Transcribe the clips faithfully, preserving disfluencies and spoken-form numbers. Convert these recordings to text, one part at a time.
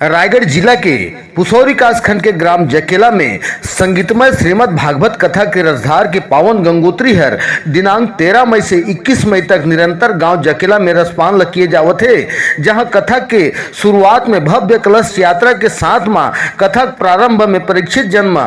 रायगढ़ जिला के पुसौरी कासखंड के ग्राम जकेला में संगीतमय श्रीमद् भागवत कथा के रसधार के पावन गंगोत्री हर दिनांक तेरह मई से इक्कीस मई तक निरंतर गांव जकेला में रसपान ल किए जावत हे, जहां कथा के शुरुआत में भव्य कलश यात्रा के साथ म कथा के प्रारंभ में परीक्षित जन्म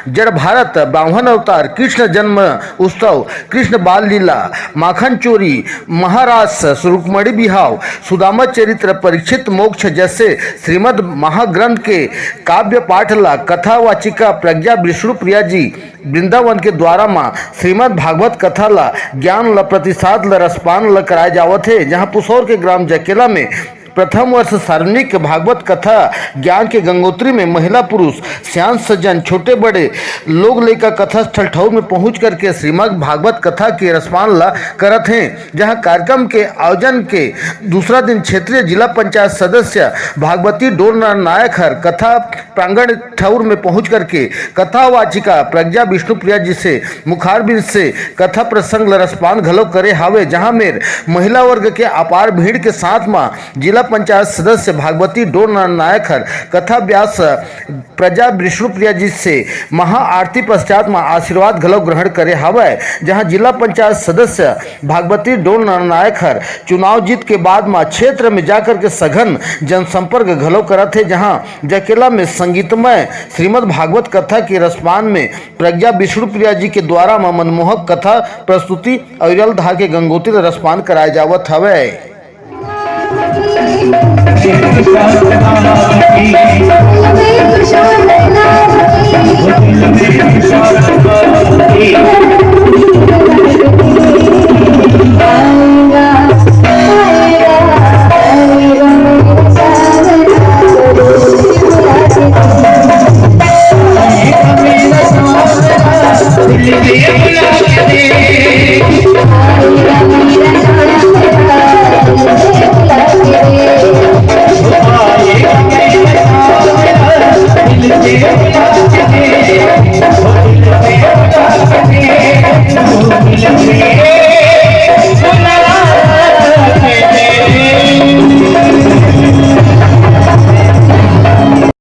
जड़ भारत, बावन अवतार, कृष्ण जन्म उत्सव, कृष्ण बाल लीला, माखन चोरी, महारास, रुक्मणी बिहाव, सुदामा चरित्र, परीक्षित मोक्ष जैसे श्रीमद् महाग्रंथ के काव्य पाठ ला कथावाचिका प्रज्ञा विष्णुप्रिया जी वृंदावन के द्वारा म श्रीमद् भागवत कथा ला ज्ञान ला प्रतिसाद ला रसपान ला कराए जावत हे, जहां पुसौर के ग्राम जकेला में प्रथम वर्ष सार्वजनिक भागवत कथा ज्ञान के गंगोत्री में महिला पुरुष, सियान सज्जन, छोटे बड़े लोग लइका कथा स्थल ठौर में पहुंच करके श्रीमद् भागवत कथा के रसपान ला करत हें, जहां कार्यक्रम के आयोजन के दूसरा दिन क्षेत्रीय जिला पंचायत सदस्य भागवती डोरना नायक हर कथा प्रांगण ठौर में पहुंच करके कथावाचिका प्रज्ञा विष्णुप्रिया जी से मुखारबिंद से कथा प्रसंग ल रसपान घलो करे हावे, जहां मेर महिला वर्ग के अपार भीड़ के साथ म जिला पंचायत सदस्य भागवती डोरना नायक हर कथा व्यास प्रज्ञा विष्णुप्रिया जी से महा आरती पश्चात म आशीर्वाद घलो ग्रहण करे हावय, जहां जिला पंचायत सदस्य भागवती डोरना नायक हर चुनाव जीत के बाद म क्षेत्र में जाकर के सघन जनसंपर्क घलो करत हे, जहां जकेला में संगीतमय श्रीमद् भागवत कथा के रसपान में प्रज्ञा विष्णुप्रिया जी के द्वारा म मनमोहक कथा प्रस्तुति अविरल धार के गंगोत्री ल रसपान कराए जावत हवय।